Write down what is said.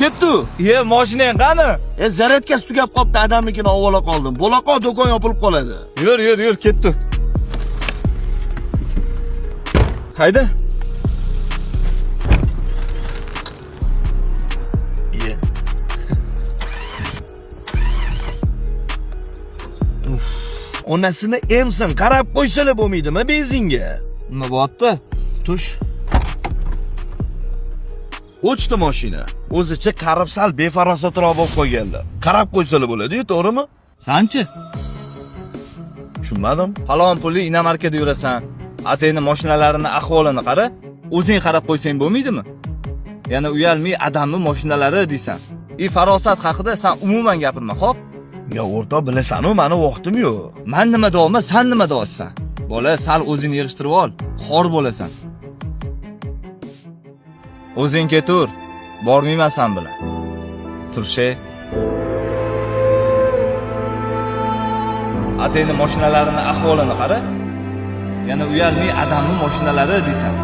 Ketdi. Iye, mashinang qani? E, zaryadkasi tugab qopti, adamnikini ovola qoldim. Bo'laqa do'kon yopilib qoladi. Yur, yur, yur, ketdi. Hayda. Iye. Uf, onasini emsin, qarab qo'ysalar bo'lmaydimi benzinga? Nima bo'pti? Tush. O'chdi mashina. O'zicha qarib sal befarosatroq bo'lib qolganlar. Qarab qo'ysalar bo'ladi-yu, to'g'rimi? Sanchi? Tushunmadim. Falon pulli inomarkada yurasan. Atangni mashinalarini ahvolini qara. O'zing qarab qo'ysang bo'lmaydimi? Yana uyalmay adamni mashinalari deysan. I farosat haqida san umuman gapirma, xo'p? Ya o'rtoq bilasan-u, mani vaqtim yo'q. Man nima deyapman, san nima deyapsan? Bola, sal o'zingni yig'ishtirib ol, xor bo'lasan. O'zing ketur, bormayman san bilan. Turshe. Atangni mashinalarini ahvolini qara. Yana uyalmay adamni mashinalari deysan.